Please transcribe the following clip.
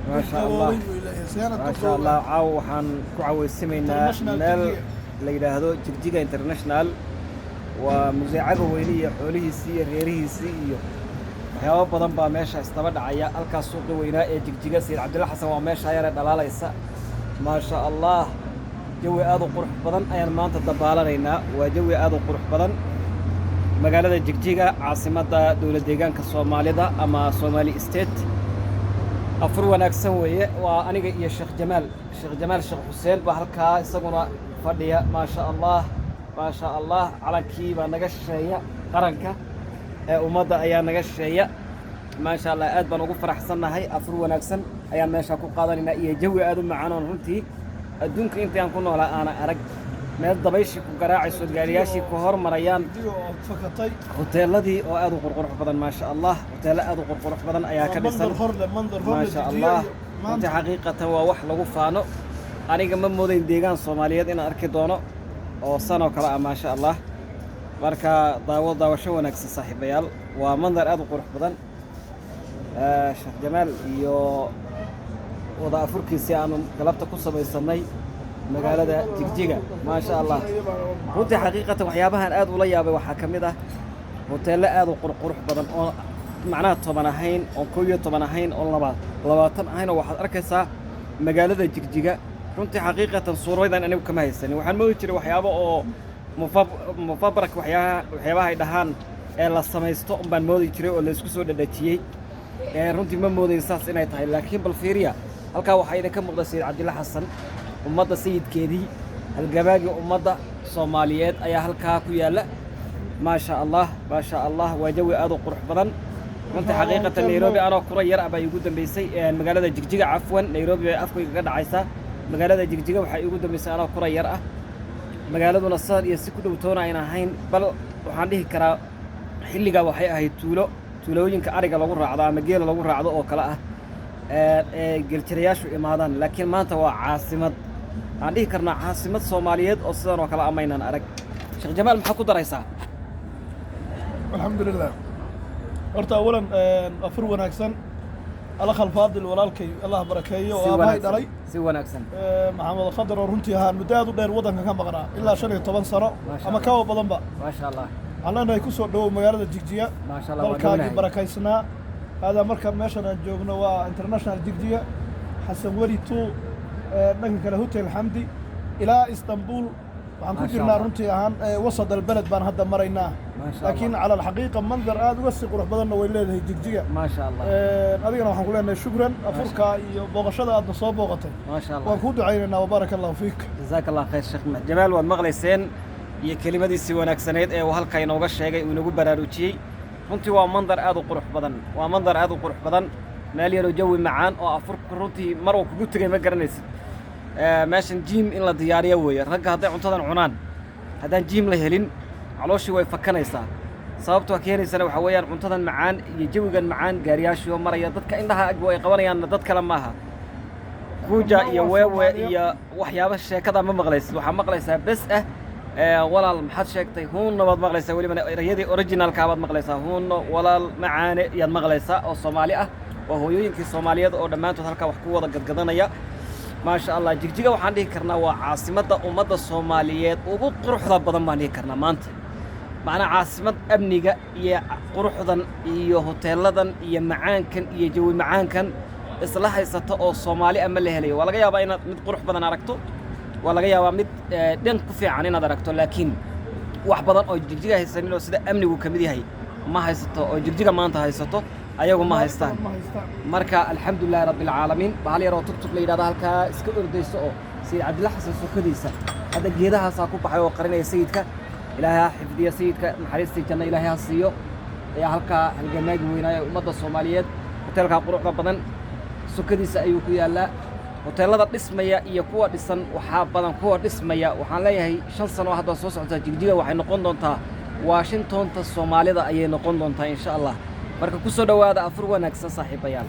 Maasha Allah. Gaboobay buu leeyahay seena. Maasha Allah, caawa waxaan ku caweysamaynaa International meel Jigjiga. la yidhaahdo Jigjiga International. Waa museecaga weyne iyo xoolihiisii iyo reerihiisii iyo waxyaabo badan baa meesha isdaba dhacaya. Halkaas suuqi weynaa ee Jigjiga, Sayid Cabdilla Xasan, waa meesha yare dhalaalaysa. Maasha Allah, jawi aad u qurux badan ayaan maanta dabaalanaynaa. Waa jawi aad u qurux badan. Magaalada Jigjiga, caasimadda dowlad deegaanka Soomaalida ama Somali State. Afur wanaagsan weeye. Waa aniga iyo Sheekh Jamaal, Sheekh Jamaal Sheekh Xuseen baa halkaa isaguna fadhiya. Maasha Allah, maasha Allah. Calankii baa naga shisheeya, qaranka ee ummadda ayaa naga shisheeya. Maasha Allah, aad baan ugu faraxsannahay. Afur wanaagsan ayaan meesha ku qaadanaynaa iyo jawi aad u macaan oon runtii adduunka intii aan ku noolaa aana arag, meel dabayshii ku garaacayso, gaariyaashii ku hormarayaan. Jigjiga oo fakatay. Hoteeladii oo aad u qurqurux badan. Maasha Allah, hoteello aad u qurqurux badan ayaa ka dhisan. Mandar horle, mandar horle. Maasha Jigjiga Allah. iyo Runtii maanta xaqiiqatan waa wax lagu faano. Aniga ma moodayn deegaan Soomaaliyeed inaan arki doono oo sanoo kale ah. Maasha Allah. Marka daawo, daawasho wanaagsan, saaxiibayaal. Waa mandar aad u qurux badan. Sheekh Jamaal iyo wada afurkiisii aanu galabta ku samaysanay magaalada Jigjiga. Maasha Allah. Runtii xaqiiqatan waxyaabahan aad ula yaabay waxaa ka mid ah hoteello aad u qurqurux badan oo macnaha 10 ahayn, oon 11 ahayn, oon 20 ahayn, oo waxaad arkaysaa magaalada Jigjiga. Runtii xaqiiqatan suuradan anigu kama haysanin. Waxaan moodi jiray waxyaabo oo mufabrak, waxyaabaha ay dhahaan ee la samaysto unbaan moodi jiray oo laysku soo dhadhajiyey. Runtii ma moodayn saas inay tahay, laakiin bal fiiriya, halkaa waxaa idinka muuqda Sayid Cabdilla Xasan, ummadda sayidkeedii, halgamaagii ummadda Soomaaliyeed ayaa halkaa ku yaalla. Maasha Allah, maasha Allah. Waa jawi aad u qurux badan. Runtii xaqiiqatan Nairobi anoo kura yar ah baa iigu dambeysay. Magaalada Jigjiga, cafwan, Nairobi bay afkayga ka dhacaysaa. Magaalada Jigjiga waxaa iigu dambeysay anoo kura yar ah. Magaaladuna sidan iyo si ku dhow toona ayna ahayn, bal waxaan dhihi karaa xilligaa waxay ahayd tuulo, tuulooyinka ariga lagu raacdo ama geela lagu raacdo oo kale ah, ee geeljirayaashu imaadaan. Laakiin maanta waa caasimad, aan dhihi karnaa caasimad Soomaaliyeed oo sidan oo kale amaynaan arag. Sheekh Jamaal, maxaa ku daraysaa? Alxamdulilah. Horta awalan afur wanaagsan. Alakh alfaadil, walaalkay, Allah barakeeyo, oo Si aabahay wanaagsan. dhalay. Si wanaagsan. Maxamed Khadar, oo runtii ahaan muddo aad u dheer waddanka ka maqnaa, ilaa 15 sano Maasha ama Allah. kaba badanba. Maasha Allah. Waxaan leenahay ku soo dhowow magaalada Jigjiga, Maasha Allah, waa dalkaagii dhownahay. barakaysnaa. Haadaa marka meeshan aan joogno waa International Jigjiga, Xasan Weli two, dhanka kale Hotel Xamdi ilaa Istanbul waxaan ku Maasha jirnaa. Allah. Runtii ahaan wasad albeled baan hadda maraynaa, Maasha laakiin Allah. cala alxaqiiqa mandar aad uga sii qurux badanna way leedahay Jigjiga. Maasha Allah. Adigana waxaan ku leenahay shukran afurka iyo booqashada aadna soo booqatay. Maasha Allah. Waan kuu ducaynaynaa, wabaaraka Allahu fiik. Jazaaka Allah khayr, Sheekh Jamaal. Waad maqlayseen iyo kelimadiisii wanaagsaneyd ee uu halkaa inooga sheegay, uu inagu baraarujiyey. Runtii waa mandar aad u qurux badan, waa mandar aad u qurux badan, meel yaroo jawi macaan oo afurku runtii mar uu kugu tegay ma garanaysid. Meeshan gym in la diyaariyo weeye. Ragga hadday cuntadan cunaan, haddaan gym la helin, calooshii way fakanaysaa. Sababtoo keenaysana waxaa weeyaan cuntadan macaan iyo jawigan macaan, gaariyaashii oo maraya, dadka indhaha ag ay qabanayaanna dad kale maaha. Kuja iyo weewe iyo waxyaaba sheekada ma maqlaysid. Waxaa maqlaysaa bes ah walaal, maxaad sheegtay? Huunna baad maqlaysaa, welibana erayadii originalkaa baad maqlaysaa. Huunno, walaal macaane iyaad maqlaysaa oo Soomaali ah. Waa hooyooyinkii Soomaaliyeed oo dhammaantood halkaa wax ku wada gadgadanaya. Maasha Allah. Jigjiga waxaan dhihi karnaa waa caasimadda ummadda Soomaaliyeed ugu quruxda badan baan dhihi karnaa maanta. Macnaa caasimad amniga iyo quruxdan iyo hoteeladan iyo macaankan iyo jawi macaankan isla haysata oo Soomaali ama la helayo. Waa laga yaabaa inaad mid qurux badan aragto, waa laga yaabaa mid dhan ku fiican inaad aragto, laakiin wax badan oo Jigjiga haysanin oo sida amnigu ka mid yahay ma haysato, oo Jigjiga maanta haysato ayagu ma haystaan. Ma haystaan. Marka alxamdulilahi rabbi alcaalamiin. Bahal yar oo tugtug la yidhahdo halkaa iska ordayso oo Sayid Cabdilla Xasan sokadiisa hadda geedahaasaa ku baxay oo qarinaya sayidka. Ilaahay ha xifdiya sayidka, naxariistii janno Ilaahay ha siiyo, ayaa halkaa halgamaagi weynaayo ummadda Soomaaliyeed. Hoteelkaa quruxda badan sokadiisa ayuu ku yaallaa. Hoteellada dhismaya iyo kuwa dhisan waxaa badan kuwa dhismaya. Waxaan leeyahay 5 sano oo hadda soo socota Jigjiga waxay noqon doontaa Washingtonta Soomaalida ayay noqon doontaa, insha Allah. Marka ku soo dhowaada, afur wanaagsan, saaxiibayaal.